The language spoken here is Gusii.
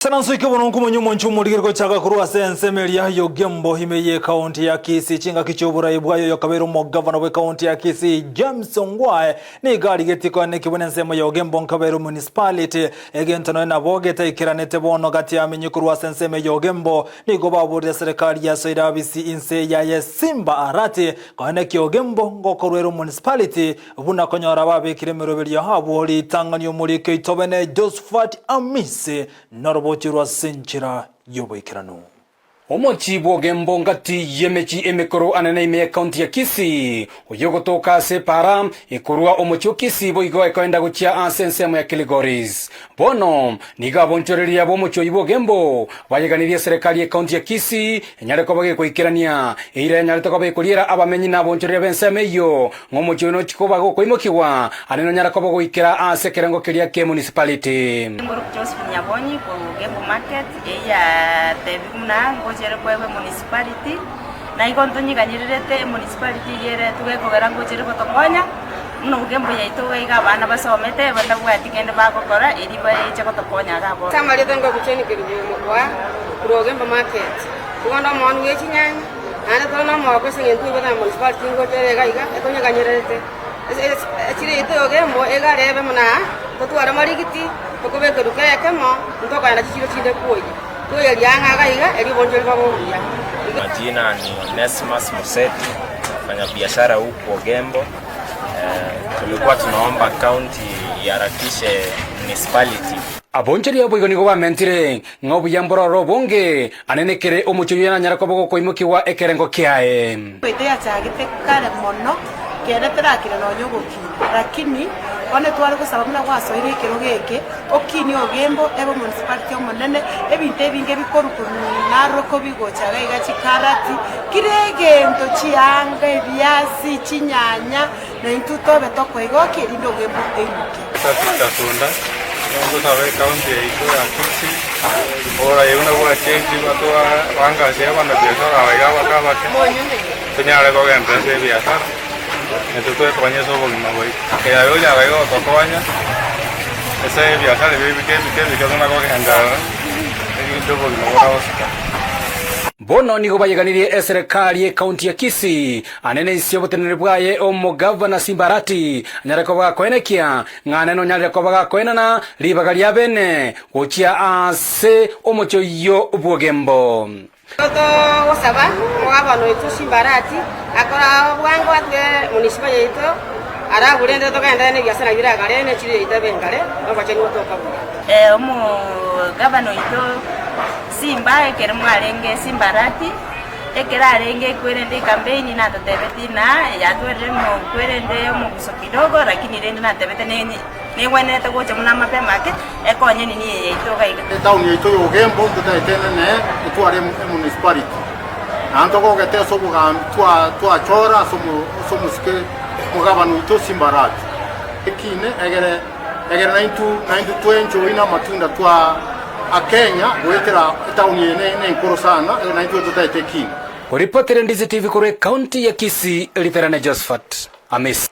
Saranso ike bono nkomanya omonche omorigeri gochaka korwa ase ensemo eria y'Ogembo ime y'ekaunti ya Kisii chingaki chi'oborai bwaye oyokabeire omogavana bw'ekaunti ya Kisii James Ongwae nigo arigetie koanekigwa n'ensemo ya Ogembo nkabeire omunicipality egento nonya nabo getaikeranete bono gati amenye korwa ase ensemo y'Ogembo nigo baborire serikali yasoire abisi inse yaye Simba Arati koanekia Ogembo ngokorwa ere omunicipality Buna konyora babekire emeroberio abwo ritang'ani omoriki oito bene Josephat Amisi noroboochi rwa ase enchera y'oboikeranu. Omochie bw'Ogembo ngati y'emechie emekoro anene ime y'Ekaunti ya Kisii, oyio ogotoka ase epaara ekorwa omochie o Kisii boigo ekoenda gochia ase ensemo ya Kilgoris. Bono nigo abonchoreria b'omochie oyio bw'Ogembo bayeganirie eserekari y'Ekaunti ya Kisii enyare koba gekoikerania eira yanyarete koba ekoriera abamenyi na abonchoreria b'ensemo eyio Ng'a omochie oyo nochie koba gokoimokigwa, aria nonyare koba goikera ase ekerengo keria ki'emunicipality. Nguru Joseph Nyabonyi korwa Ogembo Market eyatebigwe buna ngochere koegwa emunicipality, na igo ntonyiganyererete emunicipality eyio ere togekogera ngochere gotokonya, buna Ogembo yaito iga iga abana basomete batabwati kende bagokora erio baeche gotokonya iga bono. Ase amarieta ngogochenia kerubo omokwa korwa Ogembo Market, nigo nde omooni bwe chinyanya. Naende tore nomogoko ase engencho twaigwete ng'a municipality ngocha ere iga iga, etonyeganyererete. Echiro yaito ya Ogembo egarebe buna totware amarigiti, tokobeka eduka ekemo, ntokogenda chichiro chinde kwoyia. Twoyerie ang'e iga iga, erio obonchori bobe obuya. Majina ni Onesmus Museti, mfanya biashara huku Ogembo. Eh, tulikuwa tunaomba county iharakishe municipality. Abonchori abo igo nigo bamentire Ng'a obuya mbororo obonge, anene kere omochie oyio nanyare koba gokoimokigwa ekerengo kiaye. Goika yachagete kare mono, kiagera terakina nonya ogokina. Lakini bono tware gosaba buna gwasoire ekerogo eke, okinie Ogembo ebe omunicipality omonene, ebinto ebinge bikorwa korwa Narok bigocha iga iga chikarati, kera egento chianga, ebiasi, chinyanya, na intwe tobe tokoigokia erinde Ogembo eimoke. Tunda Ntosabe ekaunti yaito ya Kisii oborai buna bwachenchigwa batwangasie abanabiashara aba iga abake abake tonyare kogenda ase ebiashara naintwe twekonye ase obogima bwaito. Eyaye onyara iga gotokonya ase ebiashara ebi ebike ebike ebike buna kogenderera erinde obogima boragosika. Bono nigo bayeganirie eserekari y'ekaunti ya Kisii anene inse y'oboteneneri bwaye omogavana Simba Arati anyare koba gakoenekia Ng'a nonyarire koba gakoenana ribaga ria bene gochia ase omochie oyio bw'ogembo. Togosaba omogabana oito Simbarati akore bwango atwe munisipa yaito arabure rende togenderere nebiasara bire agare ne chiro yaito ebe engare nogochenia gotoka buya. Omogabana oito Simba ekero mwarenge Simbarati. Ekero arenge ekwerende ekampeini natotebetie ng'a yatwerire mokwerende omoguso kidogo lakini rende natebete ne negwenerete gocha buna mapema ake ekonye nini eye yaito iga iga. Etown yaito ya Ogembo ntotagete enene etware emunicipality naende ntogogete ase obogambi twachora ase omosike omogabana oito Simba Arati ekine egere egere naintwe naintwe twenjoy na amatunda twa Akenya goetera etaoni eye nenkoro sana, naintwe totaete ekina. Koripotera Ndizi TV korwa ekaunti ya Kisii, Ritherane Josephat Amisi.